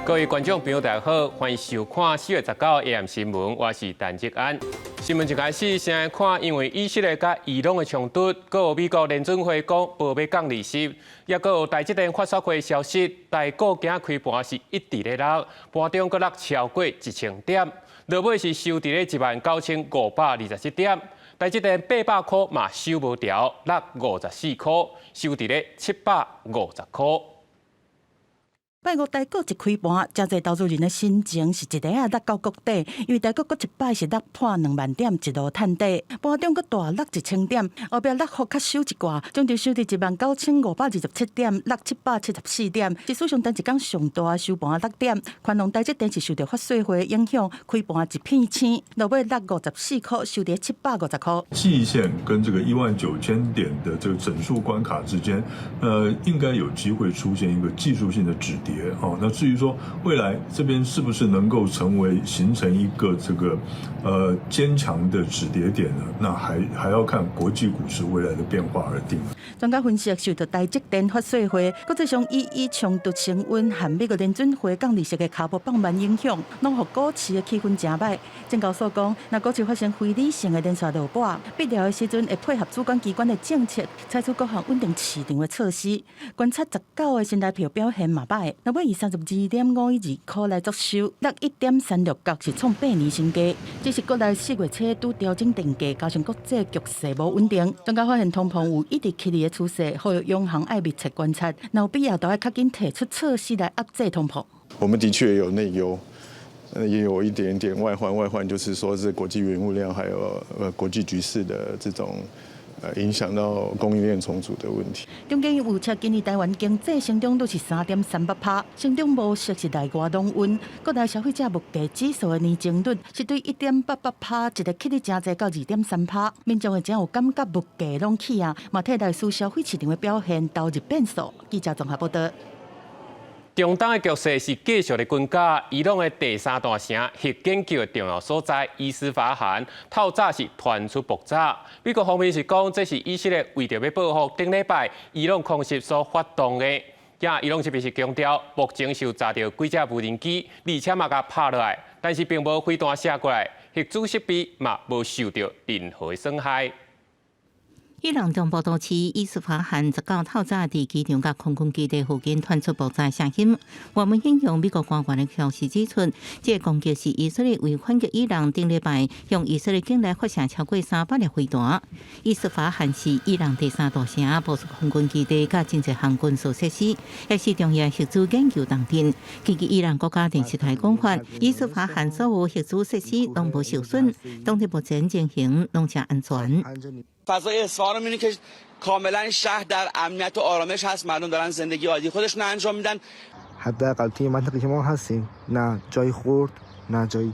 各位觀眾朋友，大家好，歡迎收看4月19 AM 新聞，我是陳志安。新聞一開始先來看，因為以色列佮伊朗的衝突，閣有美國聯準會講無欲降利息，抑閣有台積電法說會消息，台股今開盤是一直咧落，盤中閣落超過1000點，落尾是收佇咧19,527點。台積電800箍嘛守無牢，落54箍，收佇咧750箍。拜五台股一開盤，誠濟投資人的心情是一下仔落到谷底，因為台股閣一擺是落破2萬點，一路探底，盤中閣大落1000點，後壁落幅較小一寡，終場收佇19,527點，落774點，是史上單一工上大收盤落點。寬容台積電是受著法說會影響，開盤一片青，落尾落54箍，收佇750箍。季線跟這個19,000點的這個整數關卡之間，應該有機會出現一個技術性的止跌。哦，那至於說未來這邊是不是能夠成為形成一個這個堅強的止跌點呢？那還要看國際股市未來的變化而定。專家分析，受到台積電法說會、國際上以伊衝突升溫和美國聯準會降利息的跤步放慢影響，攏予股市的氣氛誠䆀。證交所講，若股市發生非理性的連續落波，必要的時陣會配合主管機關的政策，採取各項穩定市場的措施。觀察19的新台票表現嘛䆀，落尾以32.512箍來作收，落1.36角，是創8年新低。只是國內4月初拄調整電價，加上國際局勢無穩定，專家發現通膨有一直起的趨勢，呼籲央行愛密切觀察，若有必要，就愛較緊提出措施來壓制通膨。我們的確有內憂，也有一點點外患。外患就是說是國際原物料還有國際局勢的這種影響到供應鏈重組的問題。中研院預測今年台灣經濟成長率是3.38%，成長模式是內外攏穩。國內消費者物價指數的年增率是對1.88%，一個起得誠濟到2.3%。民眾會誠有感覺物價攏起啊，嘛替內需消費市場的表現投入變數。記者綜合報道。中東的局勢是繼續咧緊張，伊朗的第三大城核研究的重要所在伊斯法罕，透早是傳出爆炸。美國方面是講，這是以色列為著欲報復頂禮拜伊朗空襲所發動的。也伊朗這邊是強調，目前受炸著幾隻無人機，而且嘛共拍落來，但是並無飛彈射過來，核子設備嘛無受著任何的損害。伊朗中部都市伊斯法罕19透早佇機場佮空軍基地附近傳出爆炸聲響。外媒引用美國官員的消息指出，這個攻擊是以色列為反擊伊朗頂禮拜向以色列境內發射超過300粒飛彈。伊斯法罕是伊朗第三大城，部署空軍基地佮真濟項軍事設施，也是重要核子研究重鎮。根據伊朗國家電視台講法，伊斯法罕所有核子設施攏無受損，當地目前情形攏誠安全。 فضای اصفهان رو میبینید که کاملا شهر در امنیت و آرامش هست. مردم دارن زندگی عادی خودشون انجام میدن. حداقل توی منطقه که ما هستیم نه جایی خورد نه جایی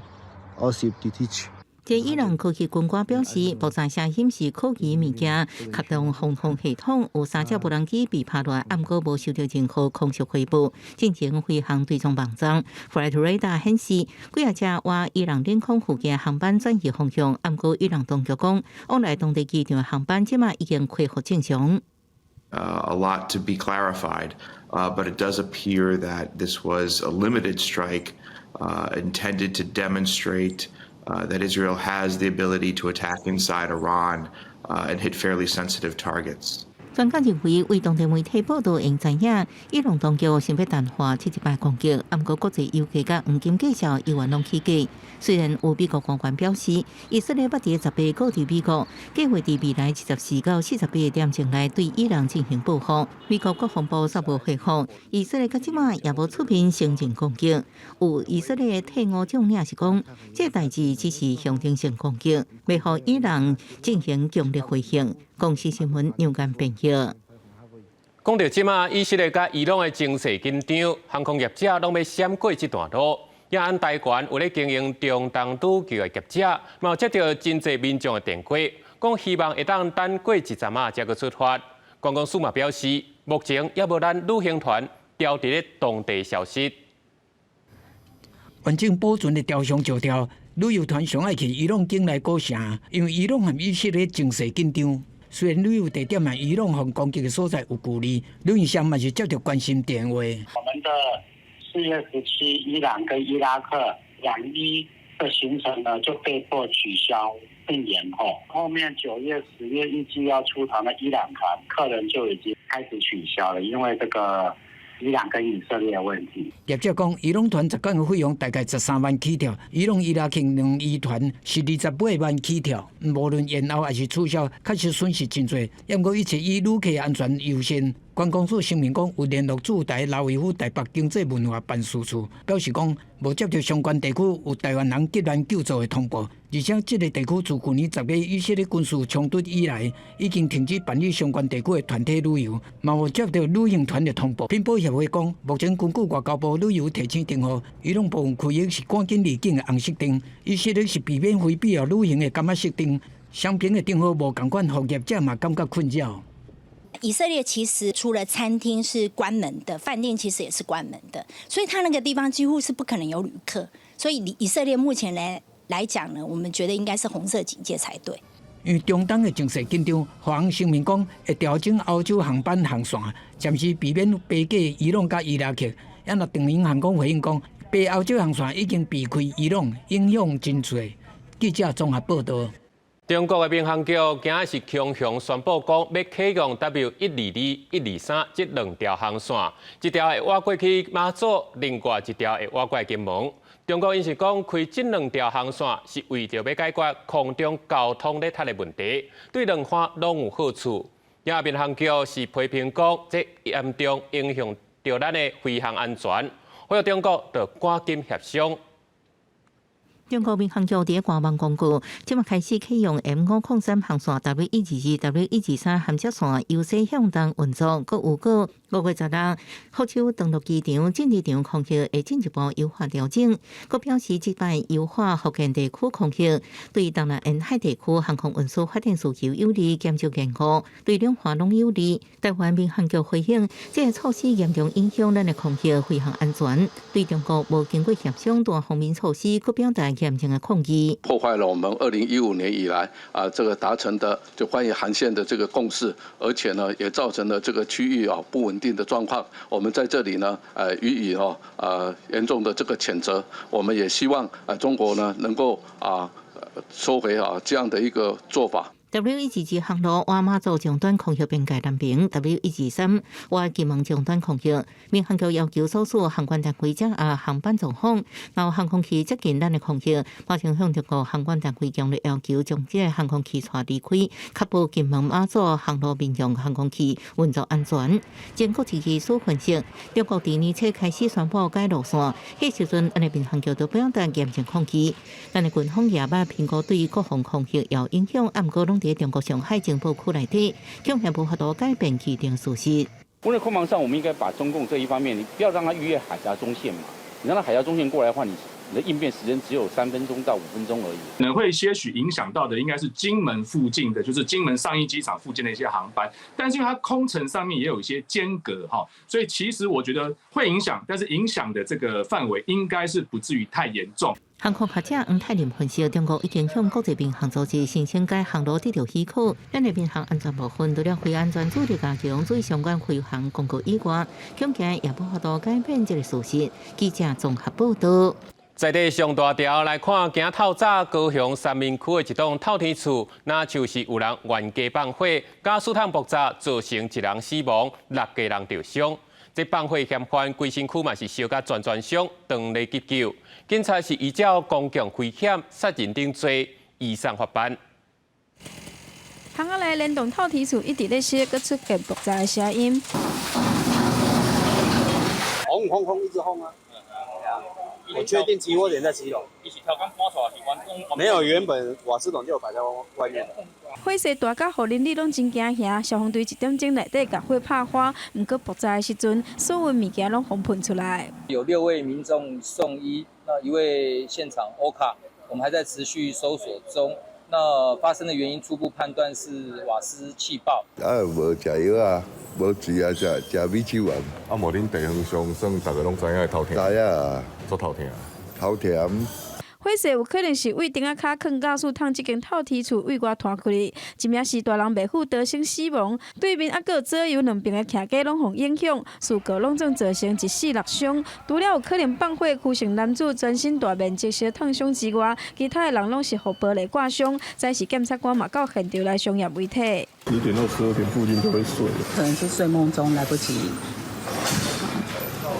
آسیب دید هیچ. 這伊朗高級軍官表示，爆炸聲響是可疑物件，啟動防空系統，有三隻無人機被拍落來，毋過無收到任何空襲回報。進前飛行追蹤網站 Flightradar 顯示，幾仔隻往伊朗領空附近的航班轉移方向，毋過伊朗當局講，往來當地機場的航班這馬已經恢復正常。 A lot to be clarified, but it does appear that this was a limited strike intended to demonstrate that Israel has the ability to attack inside Iran and hit fairly sensitive targets. 專家認為，為當地媒體報道會知影，伊朗當局想欲淡化這一擺攻擊，毋過國際油價佮黃金價格猶原攏起價。雖然有美國官員表示，以色列捌佇18告知美國，計劃佇未來24到48點鐘內對伊朗進行報復。美國國防部煞無回覆，以色列到這馬也無出面承認攻擊。有以色列退伍將領是講，這代誌只是象徵性攻擊，欲予伊朗進行強烈回應。公視新聞楊間編譯。講到這馬，以色列佮伊朗的情勢緊張，航空業者攏欲閃過這段路。也按台灣有咧經營中東旅遊的業者，嘛有接到真濟民眾的電話，講希望會當等過一陣仔才閣出發。觀光署嘛表示，目前猶無咱旅行團調佇咧當地消息。完整保存的雕像石雕，旅遊團上愛去伊朗境內古城，因為伊朗和以色列情勢緊張。雖然旅遊地點和伊朗予攻擊的所在有距離，旅行社嘛是接著關心電話。我們的4月17，伊朗跟伊拉克兩伊的行程呢就被迫取消並延後。後面9月、10月預計要出團的伊朗團，客人就已經開始取消了，因為這個伊朗跟以色列的問題。業者講，伊朗團十工的費用大概13萬起跳，伊朗伊拉克兩伊團是28萬起跳。無論延後還是取消，確實損失真濟。毋過一切以旅客安全優先。觀光署聲明講，有聯絡駐台拉維夫台北經濟文化辦事處，表示講無接到相關地區有台灣人急難救助的通報，而且這个地區自舊年10月以色列軍事衝突以來，已經停止辦理相關地區的團體旅遊，嘛無接到旅行團的通報。品保協會講，目前根據外交部旅遊提醒燈號，伊朗部分區域是趕緊離境的紅色燈，以色列是避免非必要旅行的柑仔色燈，雙邊的燈號無仝款，予業者嘛感覺困擾。以色列其實除了餐廳是關門的，飯店其實也是關門的，所以他那個地方幾乎是不可能有旅客。所以以色列目前來講呢，我們覺得應該是紅色警戒才對。因為中東的情勢緊張，華航聲明講會調整歐洲航班航線，暫時避免飛過伊朗佮伊拉克。啊，若長榮航空回應講，飛歐洲航線已經避開伊朗，影響真濟。記者綜合報道。中國的民航局今仔是強行宣布講，欲啟用 W122、123這兩條航線，一條會倚過去馬祖，另外一條會倚過金門。中國𪜶是講開這兩條航線是為著欲解決空中交通咧塞的問題，對兩岸攏有好處。也民航局是批評講，這嚴重影響著咱的飛航安全，呼籲中國著趕緊協商。中國民航局佇官網公告，這馬開始啟用 M503航線 W122、W123銜接線由西向東運作，閣有過5月16，福州長樂機場政治場空域會進一步優化調整。閣表示，這擺優化福建地區空域，對東南沿海地區航空運輸發展需求有利，減少延誤，對兩岸攏有利。台灣民航局回應，這个措施嚴重影響咱的空域飛航安全，對中國無經過協商單方面措施，閣表達嚴正的抗議，破壞了我們2015年以來啊這個達成的就關於航線的這個共識，而且呢也造成了這個區域啊不穩定的狀況。我們在這裡呢，予以哦嚴重的這個譴責。我們也希望啊中國呢能夠啊收回啊這樣的一個做法。 W122航路倚馬祖終端空域邊界南爿，W123倚金門終端空域，民航局要求所屬航管單位掌握航班狀況，若航空器接近咱的空域，馬上向中國航管單位強烈要求將這个航空器帶離開，確保金門馬祖航路民用航空器運作安全。前國際機師分析，中國佇年初開始宣布改路線，彼時陣，咱的民航局就表達嚴正抗議。咱的軍方也捌評估對國防空域有影響，毋過攏佇中國上海情報區內底，恐嚇無法度改變既定事實。無論空防上，我們應該把中共這一方面，你不要讓他逾越海峽中線嘛。你讓他海峽中線過來的話，你的應變時間只有3分鐘到5分鐘而已。可能會些許影響到的，應該是金門附近的，就是金門上一機場附近的一些航班。但是因為它空層上面也有一些間隔哈，所以其實我覺得會影響，但是影響的這個範圍應該是不至於太嚴重。航空學者黃泰林分析，中國已經向國際民航組織申請該航路得著許可。咱的民航安全部分，除了飛安全主力加強，注意相關飛航公告以外，恐驚也無法度改變這个事實。記者綜合報道。在地上大條來看，今透早高雄三民區的一棟透天厝，若就是有人越家放火，瓦斯桶爆炸，造成一人死亡，六个人著傷。這放火嫌犯規身軀嘛是燒甲全全傷，當咧急救。警察是依照公共危險殺人等罪移送法辦。巷仔內連棟透天厝一直咧燒，閣出現爆炸的聲音。轟轟轟，一直轟啊！我確定起火點在七樓。沒有，原本瓦斯桶就擺在外面。火勢大甲，予鄰里攏真驚嚇。消防隊一點鐘內底共火拍花，毋過爆炸的時陣，所有物件攏予噴出來。有六位民眾送醫，那一位現場歐卡，我們還在持續搜索中。那發生的原因初步判斷是瓦斯氣爆。啊，無食藥啊，無水啊，食食米酒啊。啊，無恁地方上算，逐个攏知影會頭疼。知影，足頭疼。頭疼。火火勢有可能是對燈仔跤囥瓦斯桶這間透天厝對外拖開去。一名是大人袂赴逃生死亡，對面猶閣有左右兩邊的徛家攏予影響，事故攏總造成一死六傷。除了有可能放火屈姓男子全身大面積燒燙傷之外，其他的人攏是予玻璃割傷。災時檢察官嘛到現場來相驗遺體。 10點到12點附近就會睡，可能是睡夢中來不及。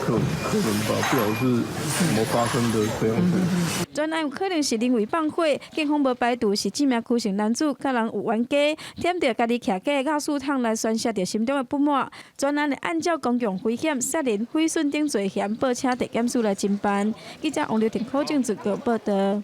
可能吧，不曉得是怎麼發生的這樣子。全案有可能是人為放火，警方無排除是這名屈姓男子佮人有冤家，點著家己徛家的瓦斯桶來宣洩著心中的不滿。全案會按照公共危險、殺人、毀損等罪嫌報請地檢署來偵辦。記者王劉婷考證報報導。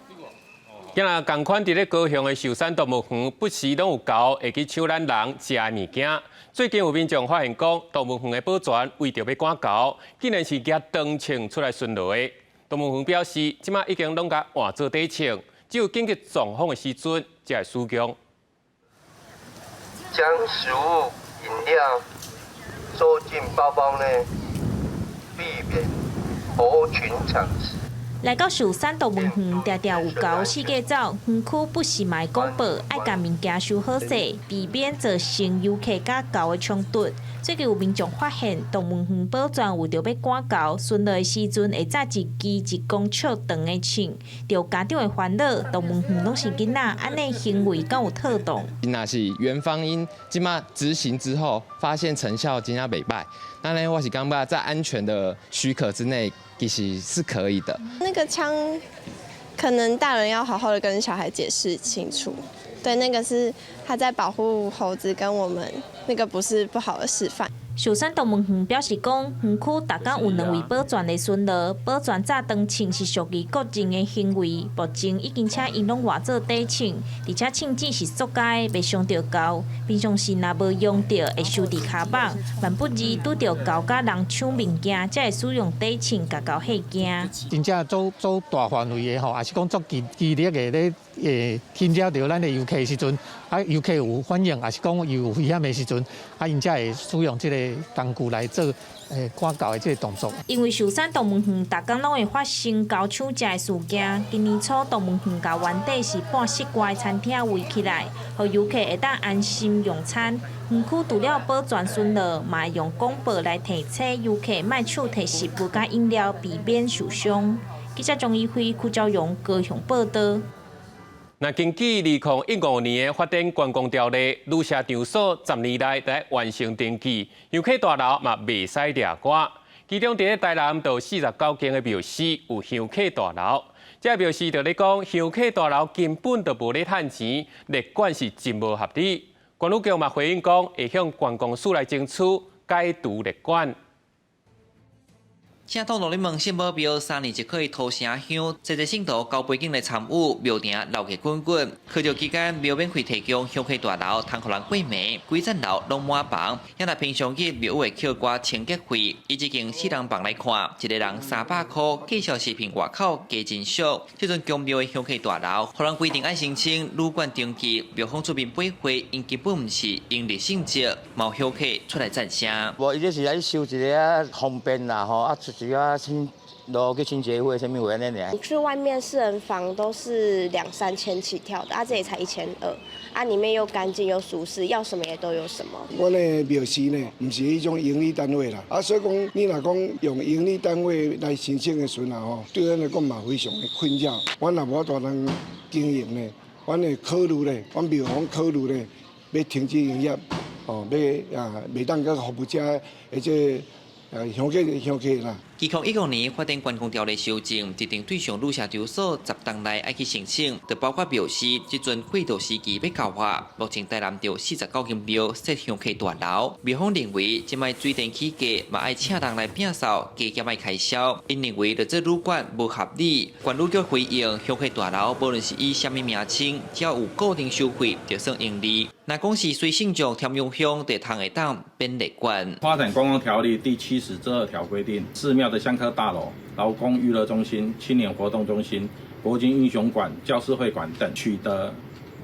今仔仝款佇咧高雄的壽山動物園，不時攏有猴會去搶咱人食的物件。最近有民眾發現講，動物園的保全為著欲趕猴，竟然是舉長槍出來巡邏的。動物園表示，這馬已經攏共換做短槍，只有緊急狀況的時陣才會使用。將食物、飲料收進包包內，避免猴群搶食。來到壽山動物園，定定有猴四界走，園區不時嘛會廣播，愛共物件收好勢，避免造成遊客佮猴的衝突。最近有民眾發現，動物園保全為著欲趕猴，巡邏的時陣會紮一支一公尺長的槍，著家長的煩惱，動物園攏是囡仔，按呢行為敢有妥當？若是園方𪜶這馬執行之後，發現成效真正袂歹，那呢我是感覺在安全的許可之內，其實是可以的。那個槍，可能大人要好好的跟小孩解釋清楚。對，那個是他在保護猴子跟我們，那個不是不好的示範。壽山動物園表示講，園區逐工有兩位保全來巡邏，保全紮長槍是屬於個人的行為。目前已經請𪜶攏換做短槍，而且槍支是塑膠的，袂傷著猴。平常時若無用著，會收佇跤衞。萬不如拄著猴佮人搶物件，才會使用短槍共猴嚇驚。真正做做大範圍的吼，抑是講足激激烈的咧，會牽惹著咱的遊客的時陣，啊遊客有反應，抑是講有危險的時陣，啊𪜶才會使用這個工具來做趕猴的這個動作。因為壽山動物園逐工攏會發生猴搶食的事件，今年初動物園共原底是半室外餐廳圍起來，予遊客會當安心用餐。園區除了保全巡邏，嘛會用廣播來提醒遊客莫搶提食物佮飲料，避免受傷。記者張怡輝、邱昭榮高雄報導。那根據2015年的發展觀光條例，旅社場所10年內得完成登記，香客大樓嘛袂使掠歌。其中佇咧台南就49間的廟寺有香客大樓，這廟寺就咧講香客大樓根本就無咧趁錢，列管是真無合理。觀旅局嘛回應講，會向觀光署來爭取解除列管。正統農曆門聖母廟3年一顆塗城香，濟濟信徒交背景來參與，廟埕鬧熱滾滾。賀節期間，廟免費提供香客大樓，通予人過暝，規層樓攏滿房。遐若平常日廟會扣寡清潔費，以這間四人房來看，一个人300箍，價數是比外口加真俗。這陣宮廟的香客大樓，予人規定愛申請旅館登記，廟方出面回應，𪜶根本毋是營利性質，嘛有香客出來贊聲。無，伊這是來收一个啊方便啦吼，啊出一个清落去清潔費，啥物費按呢爾。你去外面四人房都是兩三千起跳的，啊，這裡才1200，啊，裡面又乾淨又舒適，要什麼也都有什麼。阮的廟寺呢，毋是彼種營利單位啦，啊，所以講你若講用營利單位來申請的時陣吼，對咱來講嘛非常的困擾。阮若無法度通經營呢，阮會考慮咧，阮廟方考慮咧，欲停止營業，哦，欲啊，袂當閣服務遮的這香客香客啦。2015年發展觀光條例修正，特定對象旅社場所10冬內愛去申請，就包括廟寺，這陣過渡時期欲到啊。目前台南就49間廟設香客大樓，廟方認為這擺水電起價嘛愛請人來摒掃，加減愛開銷。𪜶認為著做旅館無合理，觀旅局回應香客大樓無論是以啥物名稱，只要有固定收費，就算盈利。若講是隨信眾添用香，就通會當免列管。發展觀光條例第70之2條規定，寺廟的香客大樓、勞工娛樂中心、青年活動中心、國軍英雄館、教師會館等取得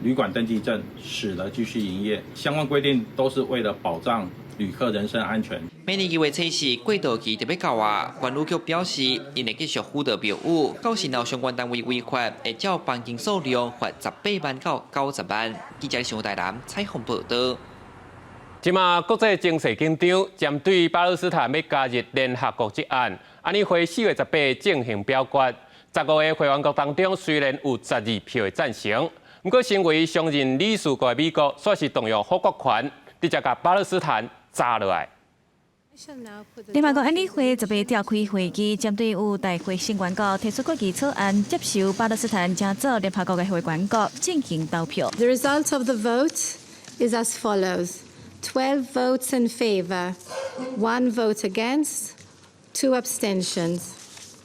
旅館登記證，始得繼續營業。相關規定都是為了保障旅客人身安全。明年二月初四過渡期就欲到啊，觀旅局表示，𪜶會繼續輔導廟宇，到時若相關單位違法，會照房間數量罰18萬到90萬。記者上台南採訪報道。這馬國際情勢緊張，針對巴勒斯坦欲加入聯合國這案，安理會4月18進行表決。15個會員國當中，雖然有12票的贊成，毋過身為常任理事國的美國，煞是動用否決權，直接共巴勒斯坦砸落來。聯合國安理會18召開會議，針對有大會成員國提出決議草案，接受巴勒斯坦成做聯合國的會員國進行投票。 The result of the vote is as follows: 12 votes in favor, 1 vote against, 2 abstentions.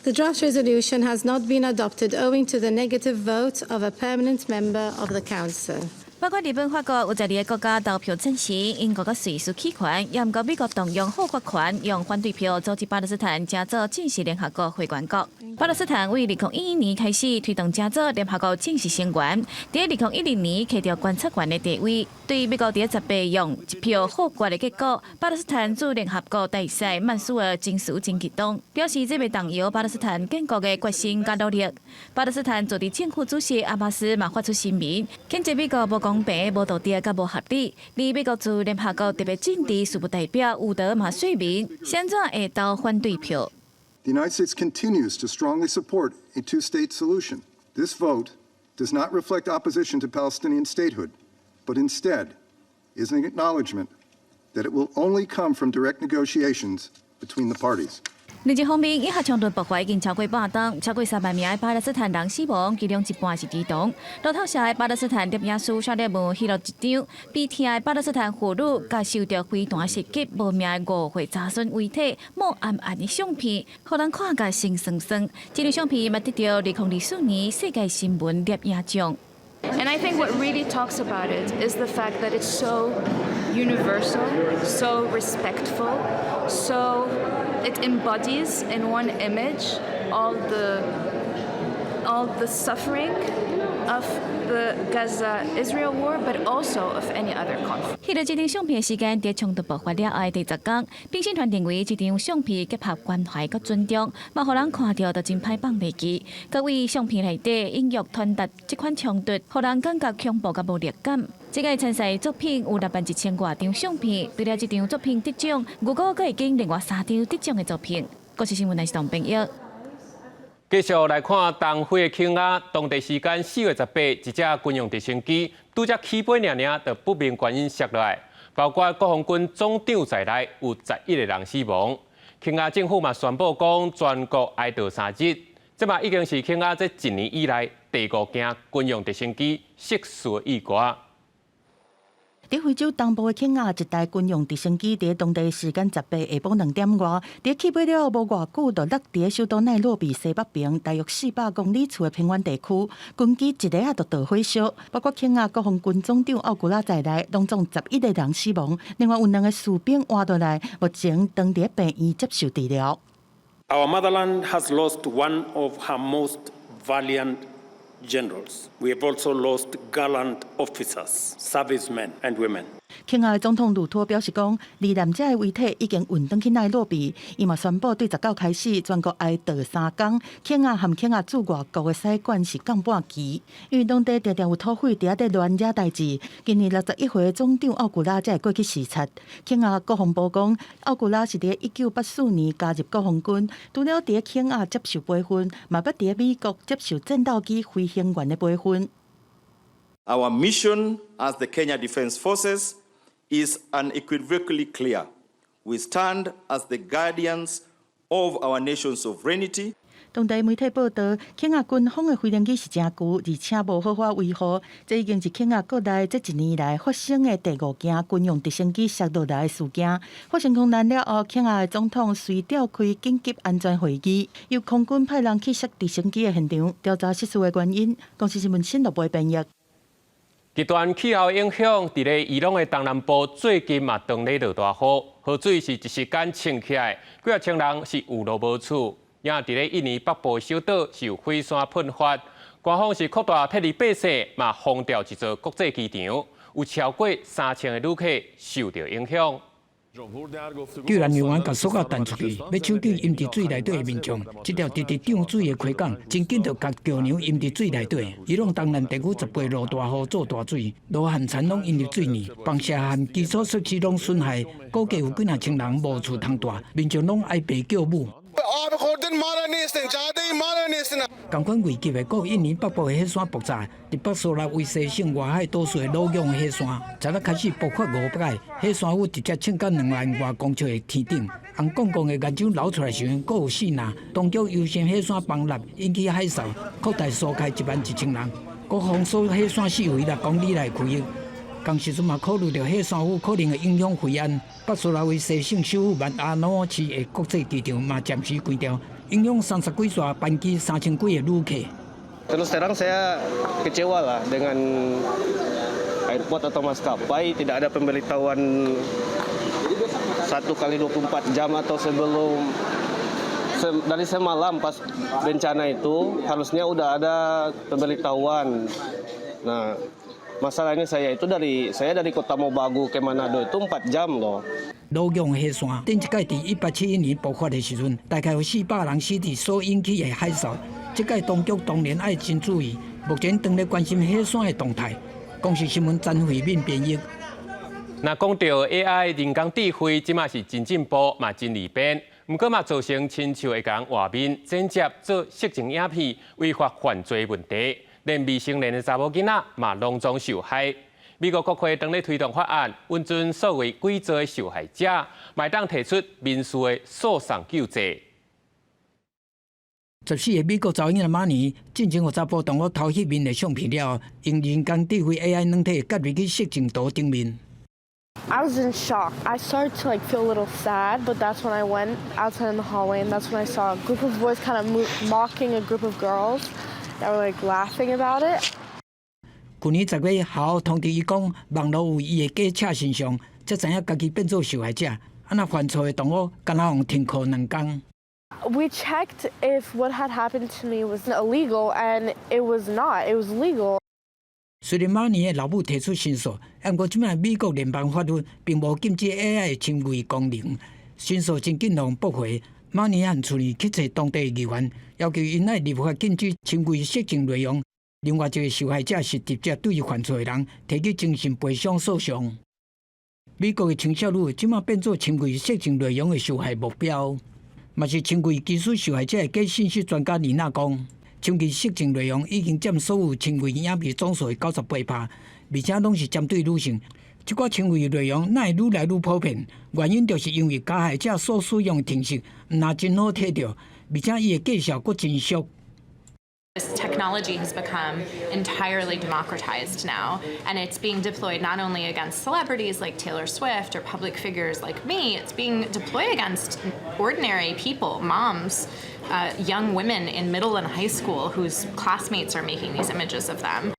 The draft resolution has not been adopted owing to the negative vote of a permanent member of the Council. 包括日本、法國有12個國家投票贊成，英國佮瑞士棄權，也毋過美國動用否決權，用反對票阻止巴勒斯坦成做正式聯合國會員國。巴勒斯坦為2011年開始推動成做聯合國正式成員，佇2012年取得觀察員的地位。對美國佇18用一票否決的結果，巴勒斯坦駐聯合國大使曼蘇爾情緒真激動，表示這袂動搖巴勒斯坦建國的決心佮努力。巴勒斯坦自治政府主席阿巴斯嘛發出聲明，譴責美國無公平、無道德佮無合理。而美國駐聯合國特別政治事務代表伍德嘛說明，啥怎會投反對票。 The United States continues to strongly support a two-state solution. This vote does not reflect opposition to Palestinian statehood, but instead is an acknowledgement that it will only come from direct negotiations between the parties. 另一方面，以哈衝突爆發已經超過半冬，超過3萬名的巴勒斯坦人死亡，其中一半是兒童。路透社的巴勒斯坦攝影師沙列姆翕錄一張悲痛的巴勒斯坦婦女，佮受著飛彈襲擊無命的5歲查孫遺體，霧暗暗的相片，予人看甲心酸酸。這張相片嘛得著2024年世界新聞攝影獎。 And I think what really talks about it is the fact that it's so universal, so respectful, so it embodies in one image all the suffering of the Gaza-Israel war, but also of any other conflict. 翕錄這張相片的時間，佇衝突爆發了後的第10天。評審團認為這張相片結合關懷佮尊重，嘛予人看著就真歹放袂記。閣為相片內底隱約傳達這款衝突，予人感覺恐怖佮無力感。這個參賽作品有6萬1千外張相片，除了這張作品得獎，預估閣會經另外三張得獎的作品。國視新聞台是董編譯。繼續來看東非的肯亞，當地時間4月18，一隻軍用直升機拄才起飛爾爾，就不明原因摔落來，包括國防軍總長在內，有11個人死亡。肯亞政府嘛宣布講，全國哀悼3日。這嘛已經是肯亞這一年以來第五件軍用直升機失事意外。佇非洲東部的肯亞，一台軍用直升機佇當地時間18下晡2點外，佇起飛了後無偌久，就落佇首都奈洛比西北邊大約400公里處的平原地區，軍機一下仔就著火燒，包括肯亞國防軍總長奧古拉在內，攏總11個人死亡，另外有兩個士兵活落來，目前當佇病院接受治療。 Our motherland has lost one of her most valiant generals. We have also lost gallant officers, servicemen and women. 肯亞的總統魯托表示講，罹難者的遺體已經運轉去奈洛比。伊嘛宣布對19開始全國哀悼3工。肯亞和肯亞駐外國的使館是降半旗，因為當地常常有土匪佇遐咧亂惹代誌。今年61歲的總長奧古拉才會過去視察。肯亞國防部講，奧古拉是佇1984年加入國防軍，除了佇肯亞接受培訓，嘛捌佇美國接受戰鬥機飛行員的培訓。 Our mission as the Kenya Defence Forces is unequivocally clear. We stand as the guardians of our nation's sovereignty. 當地媒體報道，肯亞軍方的飛行機是誠舊，而且無好好維護。這已經是肯亞國內這一年來發生的第五件軍用直升機摔落來的事件。發生空難了後，肯亞的總統隨召開緊急安全會議，由空軍派人去摔直升機的現場調查失事的原因。公視新聞新羅貝編譯。極端氣候影響，佇咧伊朗的東南部最近嘛當咧落大雨，河水是一時間衝起來，幾仔千人是有路無厝。也佇咧印尼北部小島是有火山噴發，官方是擴大撤離百姓，嘛封掉一座國際機場，有超過3000個旅客受著影響。救援人員共索仔彈出去，欲搶救淹佇水內底的民眾。這條直直漲水的溪港，真緊就共橋梁淹佇水內底。伊朗東南地區18落大雨做大水，路和田攏淹入水裡，房舍和基礎設施攏損害，估計有幾若千人無厝通蹛，民眾攏哀爸叫母。仝款危急的，閣有印尼北部的火山爆炸，佇北蘇拉威西省外海島嶼的魯昂火山，昨日開始爆發五擺，火山灰直接衝到2萬外公尺的天頂，紅摃摃的岩漿流出來時，閣有四若。當局優先火山崩塌，引起海嘯，擴大疏開11,000人，閣封鎖火山四圍6公里內區域。仝時陣嘛，考慮著火山灰可能會影響飛安，北蘇拉威西省首府曼阿諾市的國際機場嘛暫時關掉，影響30幾座班機、3000幾個旅客。 Terus terang saya kecewa lah dengan airport atau maskapai tidak ada pemberitahuan 1 kali 24 jam atau sebelum dari semalam pas bencana itu harusnya udah ada pemberitahuan. Nah, masalahnya saya dari Kotamobagu ke Manado itu 4 jam loh. 魯昂火山頂一擺佇1871年爆發的時陣，大概有400人死佇所引起的海嘯。這擺當局當然愛真注意，目前當咧關心火山的動態。公視新聞詹慧敏編譯。若講著 AI 人工智慧，這馬是真進步，嘛真利便。毋過嘛造成親像會共畫面剪接做色情影片，違法犯罪問題，連未成年的查某囡仔嘛攏總受害。美國國會當咧推動法案，允准所謂偽造的受害者，嘛會當提出民事的訴訟救濟。14個美國查某囡仔馬尼進前予查埔同夥偷翕𪜶的相片了後，用人工智慧 AI 軟體夾入去色情圖頂面。 I was in shock. I started to like feel a little sad, but that's when I went outside in the hallway, and that's when I saw a group of boys kind of mocking a group of girls that were like laughing about it. 去年10月，學校通知伊講，網路有伊的假赤身像，才知影家己變做受害者。按怎犯錯的同夥，敢若予停課兩工。 We checked if what had happened to me was illegal, and it was not. It was legal. 雖然馬尼的老母提出申訴，毋過這擺美國聯邦法律並無禁止 AI 的侵偽功能，申訴真緊予駁回。馬尼和厝裡去揣當地議員，要求𪜶愛立法禁止侵偽色情內容。另外一個受害者是直接對犯錯的人提起精神賠償訴訟。美國的青少女這馬變做侵偽色情內容的受害目標，嘛是侵偽技術受害者的假信息專家妮娜講，侵偽色情內容已經佔所有侵偽影片總數的98%，而且攏是針對女性。這寡侵偽內容哪會愈來愈普遍？原因就是因為加害者所使用的程式毋但真好提著，而且伊的價數閣真俗。 This technology has become entirely democratized now, and it's being deployed not only against celebrities like Taylor Swift or public figures like me, it's being deployed against ordinary people, moms, young women in middle and high school whose classmates are making these images of them.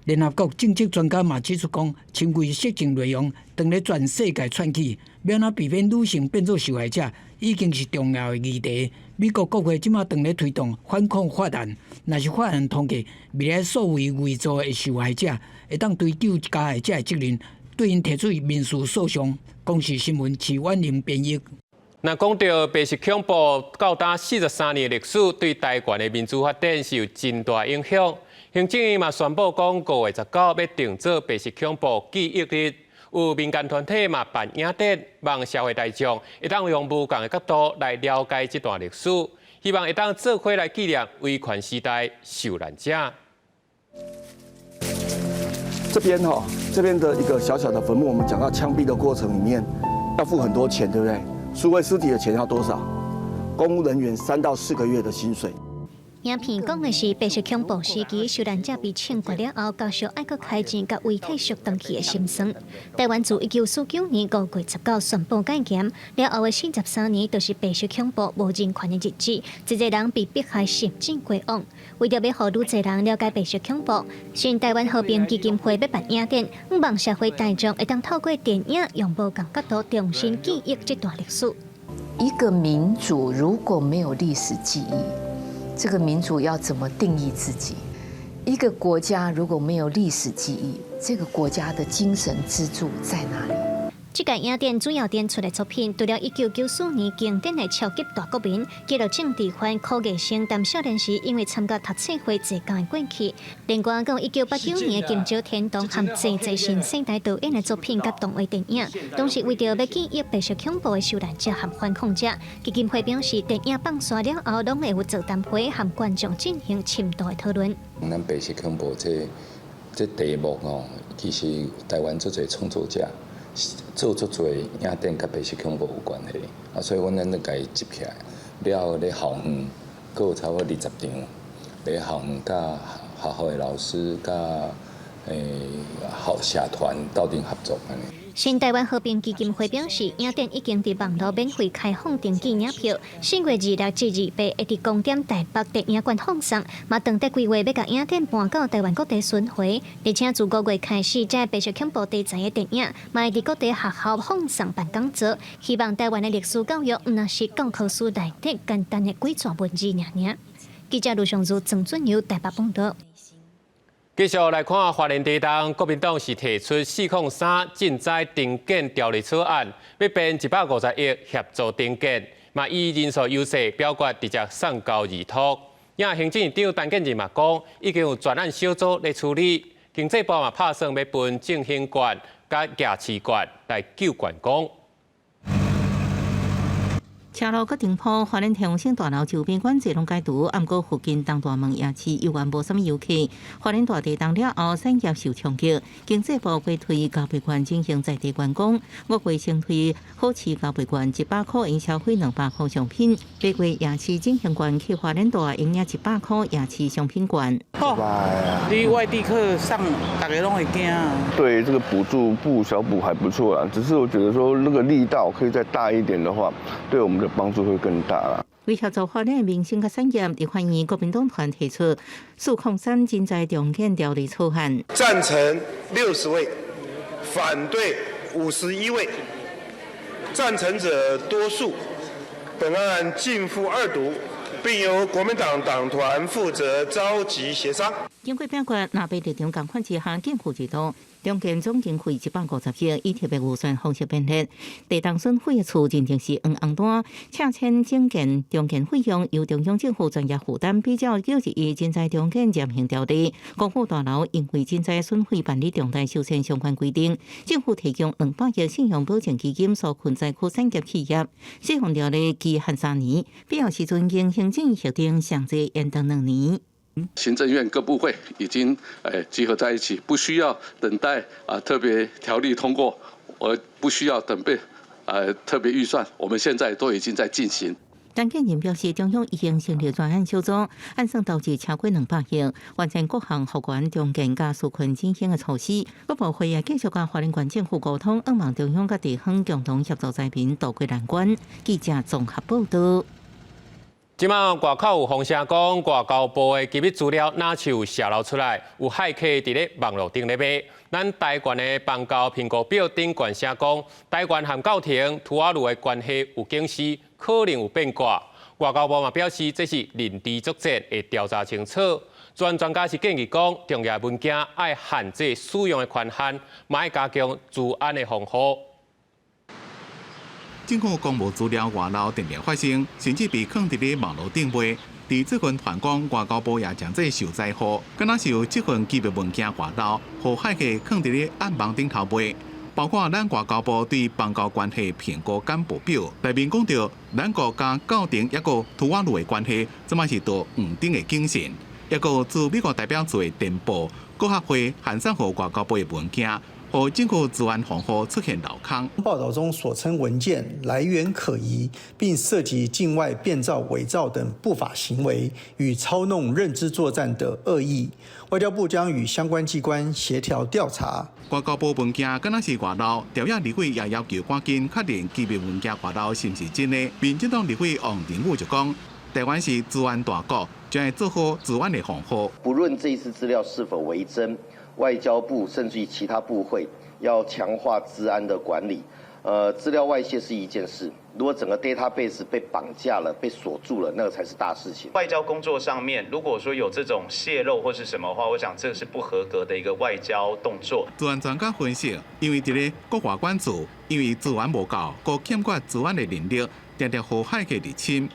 聯合國政策專家嘛指出講，侵偽色情內容當咧全世界竄起，欲按怎避免女性變做受害者，已經是重要的議題。美國國會這馬當咧推動反恐法案，若是法案通過，未來所謂偽造的受害者會當追究加害者的責任，對𪜶提出民事訴訟。公視新聞徐婉玲編譯。若講著白色恐怖到今43年的歷史，對台灣的民主發展是有真大影響。行政院嘛宣布講，5月19欲定做白色恐怖記憶日，有民間團體嘛辦影展，望社會大眾會當用無仝的角度來了解這段歷史，希望會當做伙來紀念威權時代受難者。這邊哈，這邊的一個小小的墳墓，我們講到槍斃的過程裡面，要付很多錢，對不對？贖回屍體的錢要多少？公務人員3到4個月的薪水。影片講的是白色恐怖時期受難者被槍決了後，家屬愛閣開錢共遺體贖轉去的心酸。台灣自1949年5月19宣布解嚴了後的43年，就是白色恐怖無人權的日子，濟濟人被迫害甚至過往。為著欲予愈濟人了解白色恐怖，新台灣和平基金會欲辦影展，望社會大眾會當透過電影，用無仝角度重新記憶這段歷史。一個民族如果沒有歷史記憶，這個民族要怎麼定義自己？一個國家如果沒有歷史記憶，這個國家的精神支柱在哪裡？這屆影展主要展出的作品，除了1994年經典的超級大國民，記錄政治犯柯月生當少年時因為參加讀冊會坐監的過去。另外，閣有1989年的金石天堂和濟濟新世代導演的作品佮動畫電影，攏是為著欲記憶白色恐怖的受難者和反抗者。基金會表示，電影放煞了後，攏會有座談會和觀眾進行深度的討論。咱白色恐怖這題目吼，其實台灣足濟創作者做足濟影展，佮白色恐怖有關係，啊，所以阮咱咧共伊集起來，了後咧校園，閣有差不多20場，咧校園佮學校的老師佮學社團鬥陣合作按呢。新台灣和平基金會表示，影展已經佇網路免費開放登記領票，4月26至28會佇光點台北電影館放送，嘛當地規劃欲共影展搬到台灣各地巡迴，而且自5月開始，這白色恐怖題材的電影，嘛會佇各地學校放送辦講座，希望台灣的歷史教育毋但是教科書內底簡單的幾段文字爾爾。記者盧尚如、曾俊友台北報導。繼續來看花蓮地動，國民黨是提出403震災重建條例草案，欲編150億協助重建，嘛以人數優勢表決直接送交兒托。也行政院長陳建仁嘛講，已經有專案小組來處理，經濟部嘛拍算欲分振興券佮夜市券來救觀光。車路閣頂鋪，花蓮天王星大樓周邊管制攏解除，毋過附近東大門夜市猶原無啥物遊客。花蓮大地動了後，產業受衝擊，經濟部會推交易券進行在地觀光，五月先推好市交易券100箍用消費200箍商品，八月夜市振興券去花蓮大用領100箍夜市商品券。你外地客上，大家攏會驚。對這個補助不小補還不錯啦，只是我覺得說那個力道可以再大一點的話，對我們的幫助會更大啦。為協助花蓮的民生佮產業，立法院國民黨團提出403震災重建條例草案。贊成60位，反對51位，贊成者多數。本案逕付二讀，並由國民黨黨團負責召集協商。經過表決，藍白立場仝款之下，逕付二讀。重建總經費150億，以特別預算方式編列。地動損毀的厝認定是黃紅單，拆遷整建重建費用由中央政府專業負擔。比照9.11震災重建暫行條例，光復大樓因為震災損毀辦理重大修繕相關規定，政府提供200億信用保證基金紓困災區產業企業。這項條例期限3年，必要時陣經行政院核定上濟延長2年。行政院各部會已經集合在一起，不需要等待啊特別條例通過，而不需要等備特別預算，我們現在都已經在進行。陳建仁表示，中央已經成立專案小組，按算投資超過200億，完成各項復原重建佮紓困振興的措施。國部會也繼續佮花蓮縣政府溝通，向望中央佮地方共同協助災民渡過難關。記者綜合報道。這擺外口有風聲講，外交部的機密資料若是有洩露出來，有駭客佇咧網路頂咧賣。咱台灣的邦交評估表頂懸寫講，台灣和教廷、吐瓦魯的關係有警示，可能有變卦。外交部嘛表示，這是認知作戰，會調查清楚。專專家是建議講，重要文件愛限制使用的權限，嘛愛加強資安的防護。政府公務資料外漏定定發生，甚至被囥佇咧網路頂賣。佇最近傳講，外交部也誠濟受災戶，敢若是有這份機密文件外漏，予駭客囥佇咧暗網頂頭賣。包括咱外交部對邦交關係評估簡報表內面講著，咱國佮教廷抑閣吐瓦魯的關係，這擺是著黃燈的警訊。抑閣駐美國代表處的電報，閣較會函送予外交部的文件。予政府資安防護出現漏空。報道中所稱文件來源可疑，並涉及境外變造、偽造等不法行為與操弄認知作戰的惡意，外交部將與相關機關協調調查。外交部文件敢若是外漏，朝野立委也要求趕緊確認機密文件外漏是毋是真的。民進黨立委王定宇就講，台灣是資安大國，將會做好資安的防護。不論這一次資料是否為真，外交部甚至於其他部會要強化資安的管理。資料外洩是一件事，如果整個 database 被綁架了、被鎖住了，那個才是大事情。外交工作上面，如果說有這種洩露或是什麼話，我想這是不合格的一個外交動作。資安專家分析，因為佇咧國外管制，因為資源無夠，閣欠缺資安的能力，定定予駭客入侵。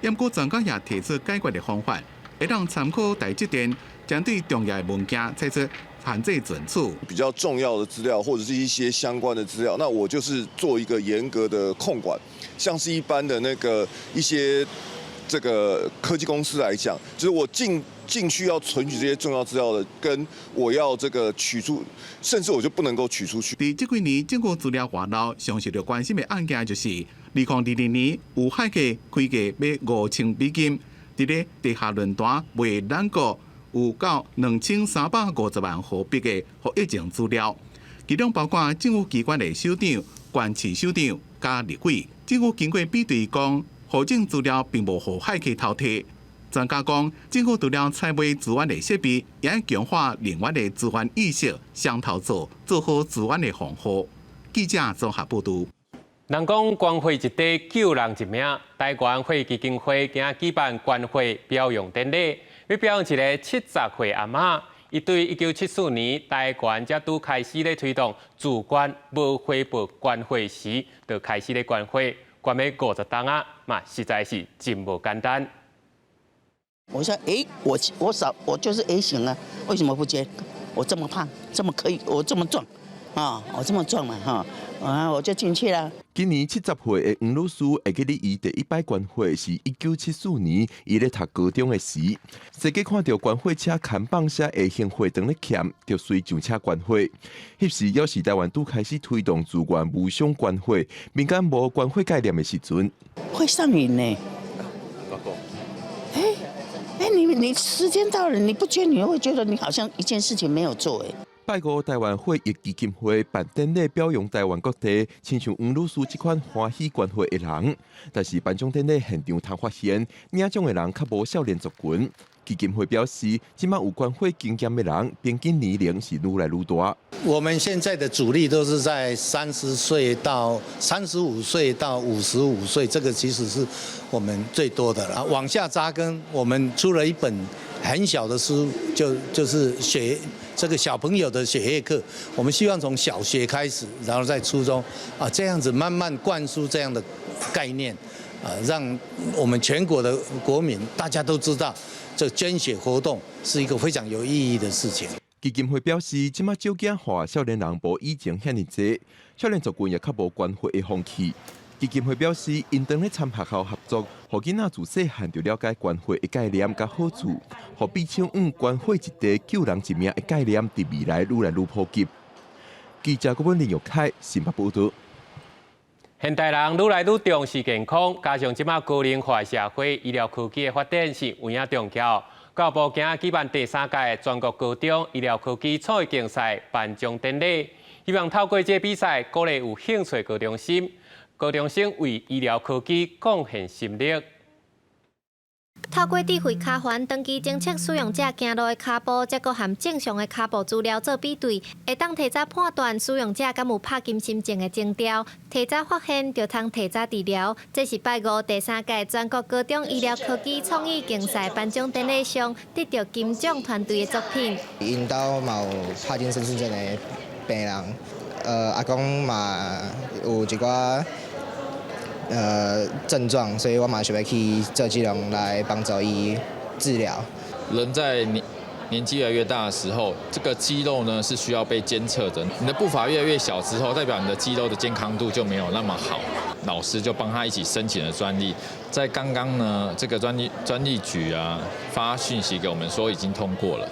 毋過專家也提出解決的方法，會當參考台積電，針對重要的文件採取限制存儲。比較重要的資料或者是一些相關的資料，那我就是做一個嚴格的控管。像是一般的那個一些這個科技公司來講，就是我進去要存取這些重要資料的，跟我要這個取出，甚至我就不能夠取出去。佇這幾年，政府資料外漏，上受著關心的案件就是2022年有駭客開價欲5000美金，佇咧地下論壇賣咱國有夠2350萬何幣的予疫情資料，其中包括政府機關的首長、縣市首長佮立委。政府經過比對，講戶政資料並無予駭客偷提。專家講，政府除了採買資安的設備，也愛強化人員的資安意識，雙頭做，做好資安的防護。記者綜合報導。人講捐血一塊救人一命，台灣血基金會今仔舉辦捐血表揚典禮，欲表揚一个70歲阿嬤。伊對1974年台灣才拄開始咧推動自願無回報捐血時，就開始咧捐血，捐欲50冬啊，嘛實在是真無簡單。我說，欸，我少我就是 A 型啊，為什麼不捐？我這麼胖，這麼可以，我這麼壯，啊，我這麼壯嘛，哈，啊，我就進去了。今年70歲的黃女士會記得伊第一擺捐血是1974年，伊咧讀高中的時，細個看著捐血車牽放寫 A 型血當咧牽，就隨上車捐血。彼時猶是台灣拄開始推動自願無償捐血，民間無捐血概念的時陣，會上癮呢。欸欸，你時間到了，你不捐，你會覺得你好像一件事情沒有做欸。拜五，台灣血液基金會辦典禮表揚台灣各地，親像黃女士這款歡喜捐血的人。但是頒獎典禮現場通發現，領獎的人較無少年族群。基金會表示，這馬有捐血經驗的人，平均年齡是愈來愈大。我們現在的主力都是在30歲到35歲到55歲，這個其實是我們最多的了。往下扎根，我們出了一本很小的書，就是血。這個小朋友的血液課，我們希望從小學開始，然後在初中啊，這樣子慢慢灌輸這樣的概念，啊，讓我們全國的國民大家都知道，這捐血活動是一個非常有意義的事情。基金會表示，這馬少子化，少年人無以前遐爾濟，少年族群也較無捐血的風氣。基金會表示，𪜶當咧參學校合作，予囡仔自細漢就了解捐血的概念佮好處，予臂手腕捐血一塊救人一命的概念，佇未來愈來愈普及。記者郭文林玉凱新北報導。現代人愈來愈重視健康，加上這馬高齡化社會，醫療科技的發展是有影重要。教育部今仔舉辦第三屆全國高中醫療科技創意競賽頒獎典禮，希望透過這個比賽，鼓勵有興趣的高中生為醫療科技貢獻心力。透過智慧跤環長期偵測使用者行路的跤步，再閣和正常的跤步資料做比對，會當提早判斷使用者敢有帕金森症的徵兆，提早發現就通提早治療。這是拜五第三屆全國高中醫療科技創意競賽頒獎典禮上得著金獎團隊的作品。𪜶兜嘛有帕金森氏症的病人，阿公嘛有一寡症狀，所以我嘛想欲去做這種來幫助伊治療。人在年紀越來越大的時候，這個肌肉呢是需要被監測的。你的步伐越來越小之後，代表你的肌肉的健康度就沒有那麼好。老師就幫他一起申請了專利，在剛剛呢，這個專利局啊發訊息給我們說已經通過了。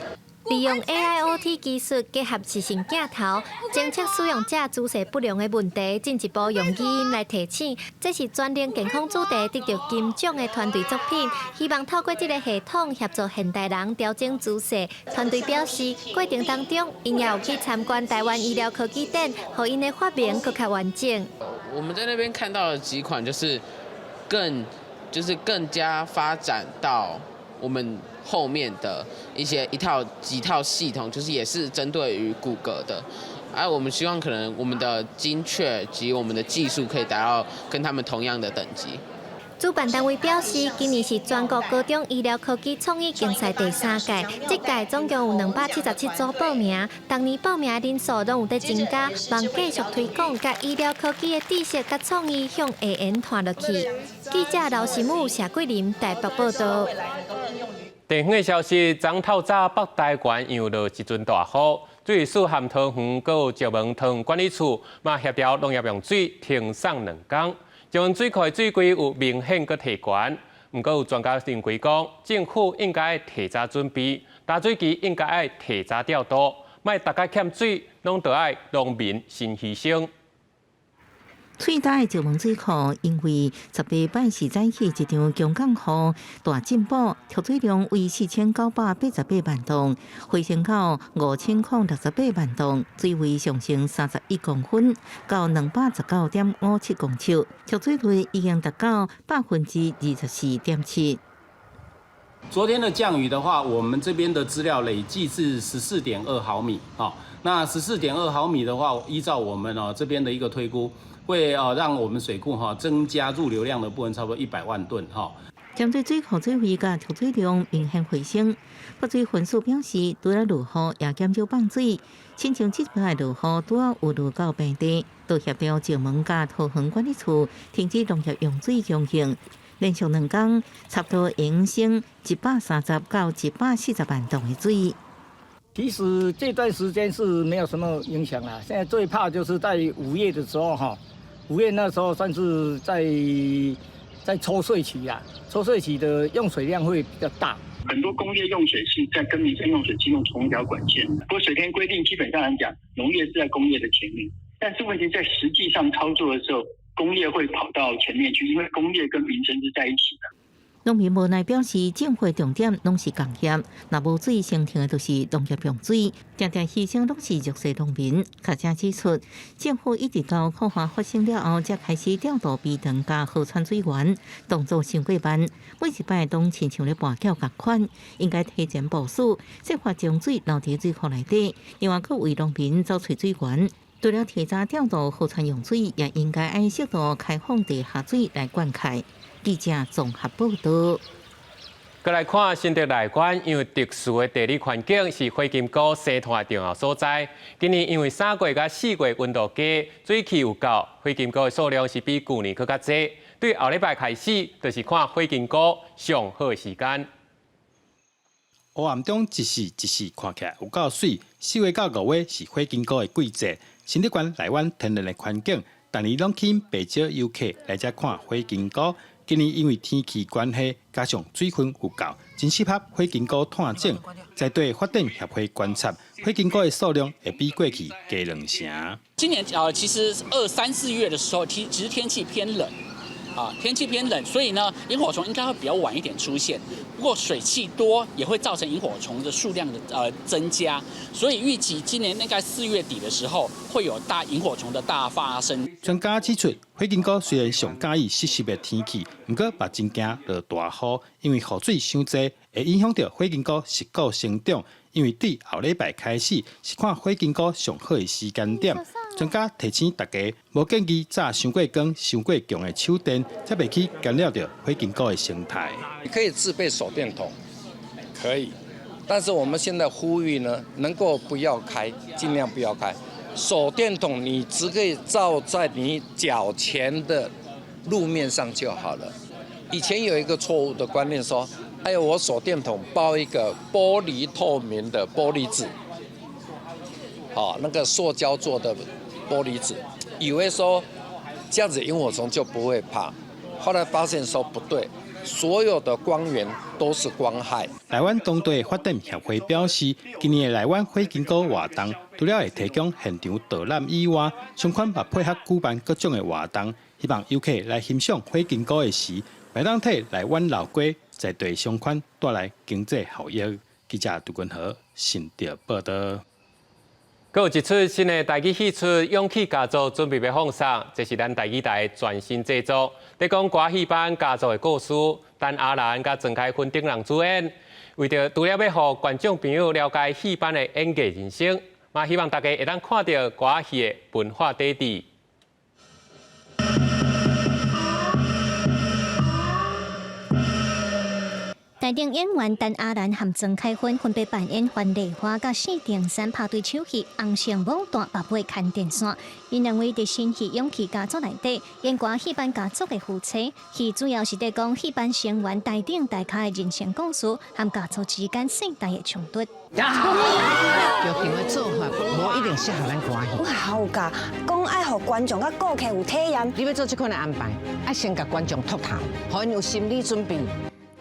利用 AIoT 技術結合視訊鏡頭，偵測使用者姿勢不良的問題，進一步用語音來提醒。這是全齡健康主題得著金獎的團隊作品，希望透過這個系統協助現代人調整姿勢。團隊表示，過程當中，𪜶也有去參觀台灣醫療科技展，予𪜶的發明閣較完整。我們在那邊看到了幾款，就是更加發展到我們後面的一些一套幾套系統，就是也是針對於骨骼的。啊，我們希望可能我們的精確及我們的技術可以達到跟他們同樣的等級。主辦單位表示，今年是全國高中醫療科技創意競賽第三屆，這屆總共有277組報名，逐年報名人數攏有佇增加，望繼續推廣共醫療科技的知識佮創意向下延傳落去。記者劉新武、謝桂林台北報道。地方的消息，昨透早北台灣又落一陣大雨，水利署和桃園閣有石門桃園管理處嘛協調農業用水停送2工。石門水庫的水櫃有明顯閣提懸，毋過有專家認為講，政府應該提早準備，打水機應該愛提早調度，莫逐擺欠水，攏著愛農民先犧牲。翠台的石門水庫因為18擺是早起一場強降雨大進步，蓄水量為4988萬噸，回升到5068萬噸，水位上升31公分，到219.57公尺，蓄水率已經達到24.7%。昨天的降雨的話，我們這邊的資料累計是14.2毫米，那14.2毫米的話，依照我們哦這邊的一個推估，會哦讓我們水庫哈增加入流量的部分差不多100萬噸哈。針對水庫水位佮蓄水量明顯回升，北水分署表示，除了落雨也減少放水，親像這擺落雨拄仔有落到平地，都協調石門佮桃園管理處停止農業用水供應，連續2工差不多用省130到140萬噸的水。其實這段時間是沒有什麼影響啦。現在最怕就是在5月的時候哈，5月那時候算是在抽穗期啊，抽穗期的用水量會比較大。很多工業用水是在跟民生用水是用同一條管線。不過水田規定基本上來講，農業是在工業的前面，但是問題在實際上操作的時候，工業會跑到前面去，因為工業跟民生是在一起的。農民無奈表示，政府重點攏是工業，若無水先停的就是農業用水，定定犧牲攏是弱勢農民。學者指出，政府一直到苦旱發生了後，才開始調度陂塘佮河川水源，動作傷過慢，每一擺攏親像咧跋筊仝款，應該提前部署，設法將水留佇水庫內底，另外閣為農民找揣水源。除了提早調度河川用水，也應該愛適度開放地下水來灌溉。記者綜合報道。閣來看新竹內灣，因為特殊的地理環境是火金菇生態的重要所在。今年因為3月佮4月溫度低，水汽有夠，火金菇的數量是比舊年閣較濟。對後禮拜開始，就是看火金菇上好的時間。黑暗中一絲一絲看起來有夠媠。4月到5月是火金菇的季節。新竹縣內灣天然的環境，逐年攏吸引袂少遊客來遮看火金菇。今年因為天氣關係，加上水分有夠，真適合火金菇湠種。在地發展協會觀察，火金菇的數量會比過去加2成。今年其實二三四月的時候，其實天氣偏冷，啊，天氣偏冷，所以呢，螢火蟲應該會比較晚一點出現。不過水汽多也會造成螢火蟲的數量的增加，所以預計今年應該4月底的時候會有大螢火蟲的大發生。專家指出，火金菇雖然上佮意濕濕的天氣，毋過嘛真驚落大雨，因為雨水傷濟會影響著火金菇食菇成長。因為對後禮拜開始是看火金菇上好的時間點。專家提醒大家，無建議照傷過光、傷過強的手電，才袂去干擾著火金菇的生態。你可以自備手電筒，可以，但是我們現在呼籲呢，能夠不要開，盡量不要開。手電筒你只可以照在你腳前的路面上就好了。以前有一個錯誤的觀念說，哎呦，我手電筒包一個玻璃透明的玻璃紙，好，那個塑膠做的玻璃紙，以為說這樣子螢火蟲就不會怕，後來發現說不對，所有的光源都是光害。內灣當地發展協會表示，今年的內灣火金菇活動，除了會提供現場導覽以外，相款嘛配合舉辦各種的活動，希望遊客來欣賞火金菇的時，會當替內灣老街在地相款帶來經濟效益。記者杜君和新竹報道。閣有一齣新的台語戲曲《勇氣家族》準備欲放送，這是咱台語台的全新製作。咧講歌戲班家族的故事，陳阿蘭佮莊開芬等人主演。為著除了欲予觀眾朋友了解戲班的演藝人生，嘛希望大家會當看著歌仔戲的文化底蘊。台中演員陳阿蘭和曾凱芬分別扮演樊梨花佮四重山拍對手戲《紅線牡丹》白尾牽電線。𪜶兩位佇新戲《勇氣家族》內底演歌戲班家族的夫妻，戲主要是佇講戲班成員台頂台跤的人生故事和家族之間世代的衝突。劇場的做法無一定適合咱歌戲。我學校教講愛予觀眾佮顧客有體驗。你欲做這款的安排，愛先共觀眾禿頭，予𪜶有心理準備。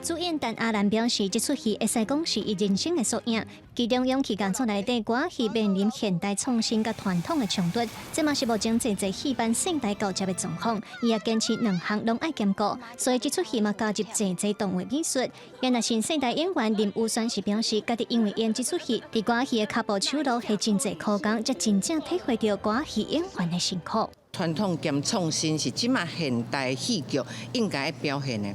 主演陳阿蘭表示，這齣戲會使講是伊人生的縮影。其中勇氣家族內底歌戲面臨現代創新佮傳統的衝突，這嘛是目前濟濟戲班世代交接的狀況。伊也堅持兩項攏愛兼顧，所以這齣戲嘛加入濟濟動畫美術。原來新世代演員林宇軒是表示，家己因為演這齣戲，佇歌戲的跤步手路下真濟苦工，才真正體會著歌戲演員的辛苦。傳統兼創新是這馬現代戲劇應該表現的。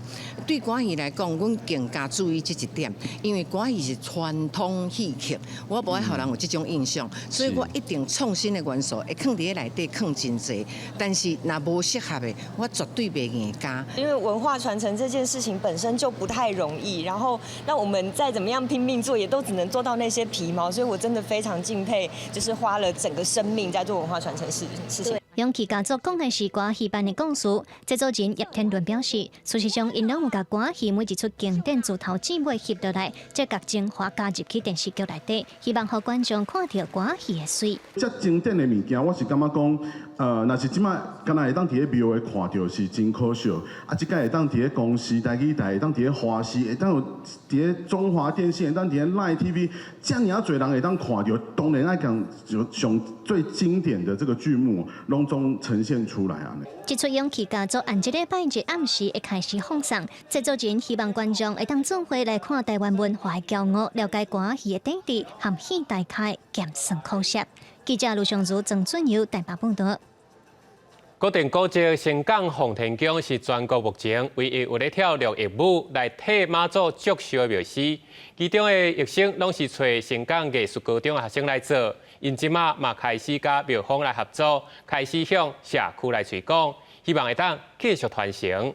對歌戲來講，阮更加注意這一點，因為歌戲是傳統戲曲，我無愛予人有這種印象，所以我一定創新的元素會囥佇內底，囥真濟。但是若無適合的，我絕對袂硬加。因為文化傳承這件事情本身就不太容易，然後那我們再怎麼樣拼命做，也都只能做到那些皮毛，所以我真的非常敬佩，就是花了整個生命在做文化傳承事情。勇氣家族講的是歌戲班的故事。製作人葉天倫表示，事實上，𪜶攏有共歌戲每一齣經典自頭至尾翕落來，再共精華加入去電視劇內底，希望予觀眾看著歌戲的媠。遮經典的物件，我是感覺講，若是這擺敢若會當佇咧廟會看著是真可惜。啊，這擺會當佇咧公視、台語台，會當佇咧華視，會當有佇咧中華電信，會當佇咧 LINE TV，遮爾仔濟人會當看著，當然愛共上最經典的這個劇目，攏總呈現出來啊！這齣勇氣家族按這禮拜日暗時會開始放送。製作人希望觀眾會當做伙來看台灣文化的驕傲，了解歌戲的底蘊和戲台跤的鹹酸苦澀。記者盧尚如、曾俊友台北報導。國定古蹟盛港奉天宮是全國目前唯一有咧跳陸域舞來替媽祖祝壽的廟司，其中的樂生攏是揣盛港藝術高中的學生來做。𪜶這馬嘛開始佮廟方來合作，開始向社區來推廣，希望會當繼續傳承。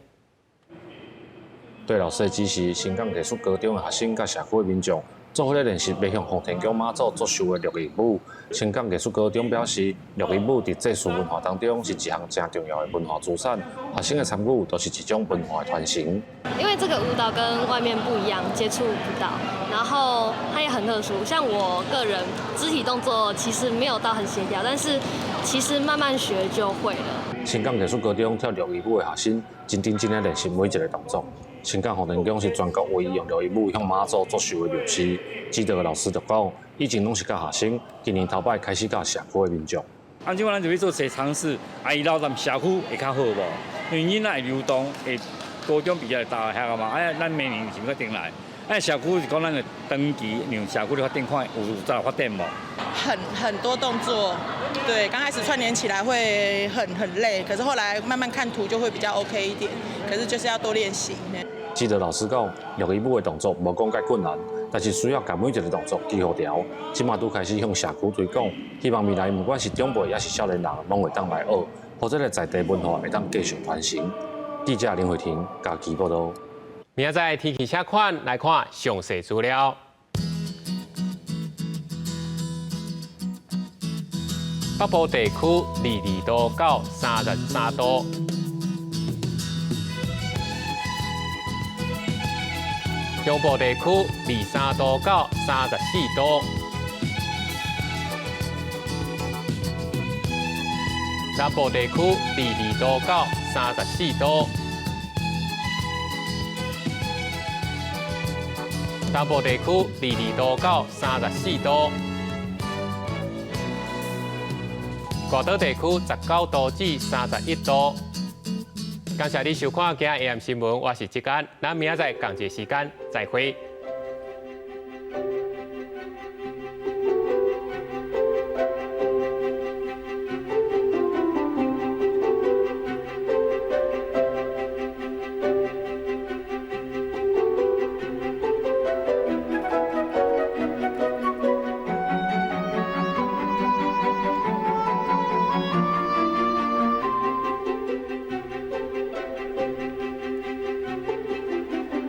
對老師的指示，盛港藝術高中的學生佮社區的民眾做伙咧練習，欲向奉天宮媽祖祝壽的陸域舞。盛港藝術高中表示，陸域舞佇祭祀文化當中是一項誠重要的文化資產，學生的參與都是一種文化的傳承。因為這個舞蹈跟外面不一樣，接觸不到，然後它也很特殊。像我個人肢體動作其實沒有到很協調，但是其實慢慢學就會了。盛港藝術高中跳陸域舞的學生真認真咧練習每一個動作。盛港奉天宮是全國唯一用陸域舞向媽祖祝壽的廟司。指導的老師就講，以前攏是教學生，今年頭擺開始教社區的民眾。啊，這擺咱就欲做一個嘗試，啊，伊流動社區會較好無？因為囡仔會流動，會高中畢業大學嘛，啊，咱明年是毋決定來。啊，社區是講咱的長期讓社區的發展，看有再來發展無？很多動作，對，剛開始串聯起來會很累，可是後來慢慢看圖就會比較 OK 一點。可是就是要多練習。指導老師講，陸域舞的動作無講介困難，但是需要共每一個動作記好牢。這馬拄開始向社區推廣，希望未來不管是長輩抑是少年人，攏會當來學，予這个在地文化會當繼續傳承。記者林慧婷嘉義報導。明仔載天氣啥款，來看詳細資料。北部地區22度到33度。中部地區23度到34度。南部地區22度到34度。東部地區22度到34度。外島地區19度至31度。感謝你收看今日 AM 新聞，我是志安，咱明仔載仝一个時間再會。